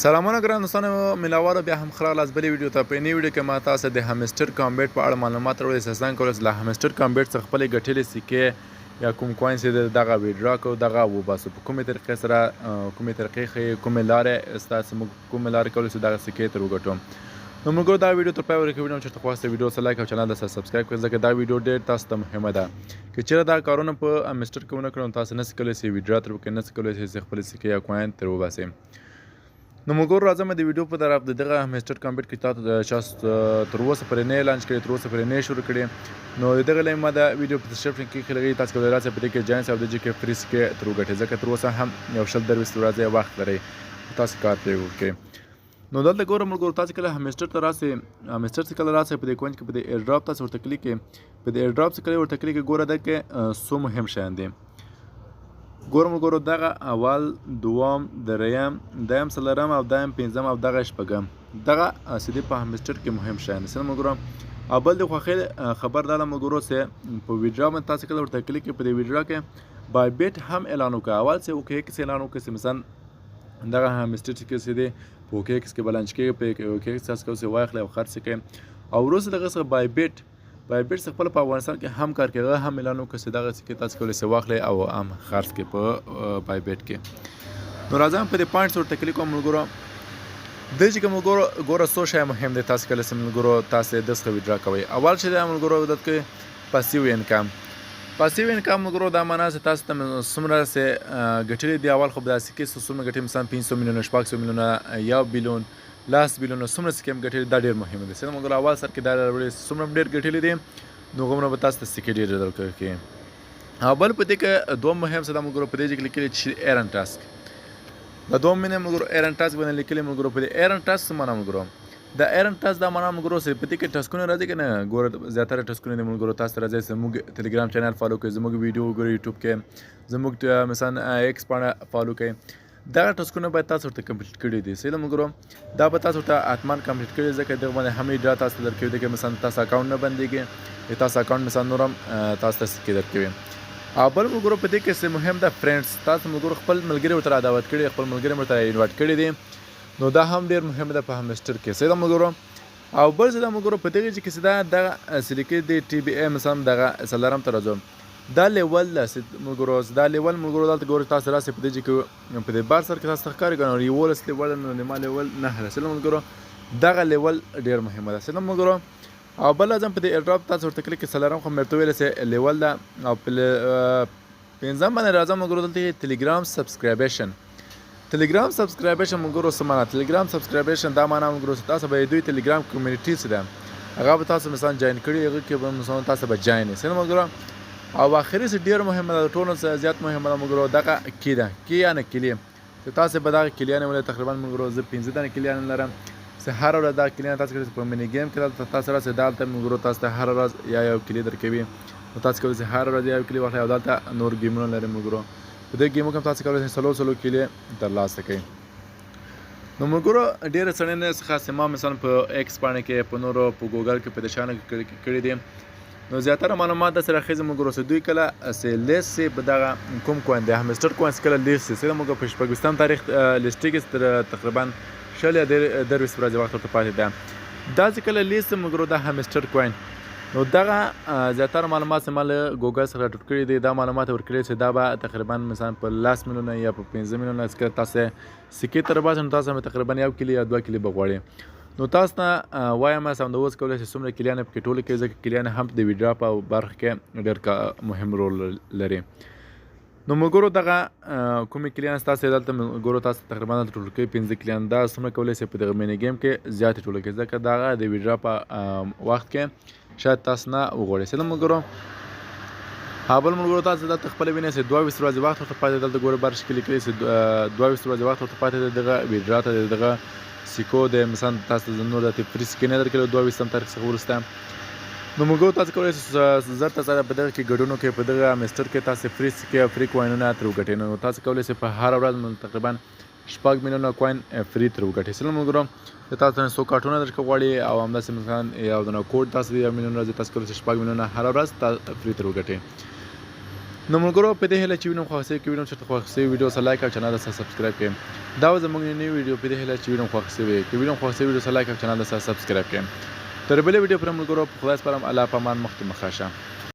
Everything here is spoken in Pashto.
سلامونه ګران دوستانو ملاوالو بیا هم ښه راغلاست بلې ویډیو ته. په نی ویډیو کې ما تاسو د همسټر کامبیټ په اړه معلومات راوړي چې څنګه کولای شئ له همسټر کامبیټ څخه خپلې ګټلې سکې یا کوم کوین چې دغه ویډرا کو دغه وباسو، په کومې طریقې سره، کومې طریقې ښیي، کومې لارې ستاسو موږ کومې لارې کولای شو دغه سکې تر وګټو. نو موږ دا ویډیو تر پای ورکړو. ویډیو چېرته خوښه ویډیو سره لایک او چینل د سبسکرایب کړئ، ځکه دا ویډیو ډېر تاسو ته مهمه ده. که چېرې دا کارونه په همسټر کې ونه کړو نو تاسو نشئ کولی چې ویډرا تر وکړئ، نشئ کولی چې خپلې سکې یا کوین تر وباسئ. نو موږ راځم د ویډیو په طرف. د دغه همسټر کمپیوټر کې تاسو چا تر اوسه پورې نه لانچ کړی، تر اوسه پورې نه شروع کړی، نو د دغه لینک ما د ویډیو په ډسکرپشن کې کښلې، تاسو کولی راسئ په دې کې جاین او د جې کې فري سکې تر وګټئ، ځکه تر اوسه هم یو 20 23 ورځې وخت لرئ تاسو کار پرې وکړئ. نو دلته ګورم ملګرو، تاسو کله همسټر ته راسئ، همسټر څخه کله راسئ په دې کونج کې په دې ایرډراپ تاسو ورته کلیک کړئ. په دې ایرډراپ څخه کله ورته کلیک کړئ، ګوره دا کې څو مهم شیان دي. ګورم ګورو دغه اول، دوم، دریم، دیم، څلورم او دیم پنځم او دغه شپږم، دغه سیدی په همسټر کې مهم شیان دي سره ملګرو. او بل د خوښۍ خبر دا ده ملګرو چې په ویډرا باندې تاسو کله ورته کلیک کړئ، په دې ویډرا کې بای بیټ هم اعلان وکړه. اول چې اوکې ایکس اعلان وکړي چې مثلا دغه همسټر چې کې دی په اوکې ایکس کې بلانچ کېږي، په اوکې ایکس تاسو کولی شئ واخلئ او خرڅ یې کړئ. او وروسته دغه څخه بای بیټ، بای بیټ خپل په افغانستان کې هم کار کوي، هغه هم اعلان وکړ چې دغه سکې تاسو کولی شئ واخلئ او هم خرڅ کړئ په بای بیټ کې. نو راځم په دې پوینټس ورته کلیک کوم ملګرو. دې چې کوم ګوره ګوره څو شی مهم دی تاسو کولی شئ ملګرو تاسو د څخه ویډرا کوئ. اول چې دا ملګرو عدد کوي پاسیو انکم. پاسیو انکم ملګرو دا معنا چې تاسو ته څومره چې ګټلې دي، اول خو به دا سکې څومره ګټي، مثلا 500 میلیونه، 600 میلیونه، 1 بیلیون، لاس بیلیونه څومره سکې هم ګټلې، دا ډېر مهم دی. څنګه ملګرو اول سر کې دا راوړي څومره ډېر ګټلې دي، نو هغومره به تاسو ته سکې ډېرې درکړي. او بل په دې کې دوم مهم څه دا ملګرو په دې کې لیکلي چې ایرن ټاسک. دا دوم مینه ملګرو ایرن ټاسک باندې لیکلي ملګرو. په دې ایرن ټاسک څه معنا ملګرو؟ دا ایرن ټاسک دا معنا ملګرو چې په دې کې ټاسکونه راځي که نه، ګوره زیاتره ټاسکونه دي ملګرو تاسو ته راځي چې زموږ ټلګرام چینل فالو کړئ، زموږ ویډیو وګورئ یوټیوب کې، زموږ مثلا ایکس پاڼه فالو کړئ. دغه ټاسکونه باید تاسو ورته کمپلیټ کړي دي. صحیح ده ملګرو، دا به تاسو ورته حتما کمپلیټ کړي، ځکه دغه باندې هم ایډرا تاسو ته درکوي. دغه مثلا تاسو اکاونټ نه بندېږي، تاسو اکاونټ مثلا نور هم تاسو ته سکې درکوي. او بل ملګرو په دې کې څه مهم ده فرینډز، تاسو ملګرو خپل ملګري ورته را دعوت کړي، خپل ملګري ورته انوایټ کړي دي، نو دا هم ډېر مهم ده په همسټر کې. صحیح ده ملګرو. او بل څه ده ملګرو په دغه چې کې څه ده دغه څه لیکلي دي ټي بي ای، مثلا دغه څلورم ته راځو، دا لیول ده ملګرو. دا لیول ملګرو دلته ګورئ تاسو راسئ په دې چې کې په دې بار سر کې تاسو ته ښکاري که نه، 11 لیول ده، نو د ما لیول 9 ده. صحیح ده ملګرو، دغه لیول ډېر مهمه ده. صحیح ده ملګرو. او بل راځم په دې ایرډراپ تاسو ورته کلیک کړئ. څلورم خو مې درته ویلی چې لیول ده. او په پنځم باندې راځم ملګرو، دلته ټلګرام سبسکرایبیشن. ټلګرام سبسکرایبیشن ملګرو څه معنا؟ ټلګرام سبسکرایبیشن دا معنا ملګرو چې تاسو به دوی ټلګرام کمیونټي څه ده هغه به تاسو مثلا جاین کړي، هغه کې به مثلا تاسو به جاین یې. صحیح ملګرو. او اخري څه ډېر مهمه ده، ټولو څخه زیات مهمه ده ملګرو، دغه کی ده، کی یعنې کلي چې تاسو به دغه کلیانې ولرئ. تقریبا ملګرو زه 5 دانې کلیانې لرم چې هره ورځ دغه کلیانې تاسو کولای شئ په مني ګیم کې دلته تاسو راسئ، دلته ملګرو تاسو ته هره ورځ یا یو کلی درکوي، نو تاسو کولای شئ هره ورځ یو کلی واخلئ. او دلته نور ګیمونه لري ملګرو، په دې ګیمو کې هم تاسو کولای شئ څلور څلور کیلې ترلاسه کړئ. نو ملګرو ډېره څېړنې څخه چې ما مثلا په ایکس پاڼه کې، په نورو، په ګوګل کې په دې شیانو کې کړي دي، نو زیاتره معلومات داسې راخېږي ملګرو چې دوی کله چې لیست سي په دغه کوم کوین دی همسټر کوین چې کله لیست سي، موږ په 26 تاریخ لیستېږي، تر تقریبا 20 یا 23 ورځې وخت ورته پاتې ده. دا چې کله لیست سي ملګرو دا همسټر کوین، نو دغه زیاتره معلومات چې ما له ګوګل څخه راټول کړي دي، دا معلومات ورکړي چې دا به تقریبا مثلا په 10 میلیونه یا په 5 میلیونه چې کله تاسو سکې ته راباسئ، نو تاسو به تقریبا 1 کیلو یا 2 کیلو به غواړي. نو تاسو ته وایم سم د اوس کولی شئ څومره کیلیانې پکې ټولې کړئ، ځکه کیلیانې هم د ویډرا په برخه کې ډېر مهم رول لري. نو ملګرو دغه کومې کلیان ستاسو دلته ملګرو تاسو تقریبا دلته ټول کړي 5 کلیان، دا څومره کولی شئ په دغه میني ګیم کې زیاتې ټولې کړئ، ځکه دغه د ویډرا په وخت کې شاید تاسو نه وغواړئ. سلام ملګرو. او بل ملګرو تاسو دلته خپله وینئ چې 22 ورځې وخت ورته پاتې، دلته ګورئ برش کې لیکلي چې 22 ورځې وخت ورته پاتې دی دغه ویډرا ته، دغه سکو د مثلا تاسو ته نور داسې فري سکې نه درکړي 22 تاریخ څخه وروسته. نو ملګرو تاسو کولی شئ زر تر زره په دغه کې ګډون وکړئ، په دغه همسټر کې تاسو فري سکې او فري کوینونه ترې وګټئ. نو تاسو کولی شئ په هره ورځ تقریبا 6 میلیونه کوین فري ترې وګټئ. سلام ملګرو، د تاسو نه څو کارټونه درکه غواړي او همداسې مثلا یو دنه کوډ تاسو یو میلیون راځي، تاسو کولی شئ 6 میلیونه هره ورځ فري ترې وګټئ. نو ملګرو، په دې هیله چې ویډیو خوښ شي. که ویډیو چېرته خوښ شي، ویډیو سره لایک او چینل سره سبسکرایب کړئ. دا و زموږ نوې ویډیو. په دې هیله چې ویډیو خوښ شي. که ویډیو خوښ شي، ویډیو سره لایک او چینل سره سبسکرایب کړئ. تر بلې ویډیو پر ملګرو، په خدای سپارم. الله پامان. مخکې مخه شه.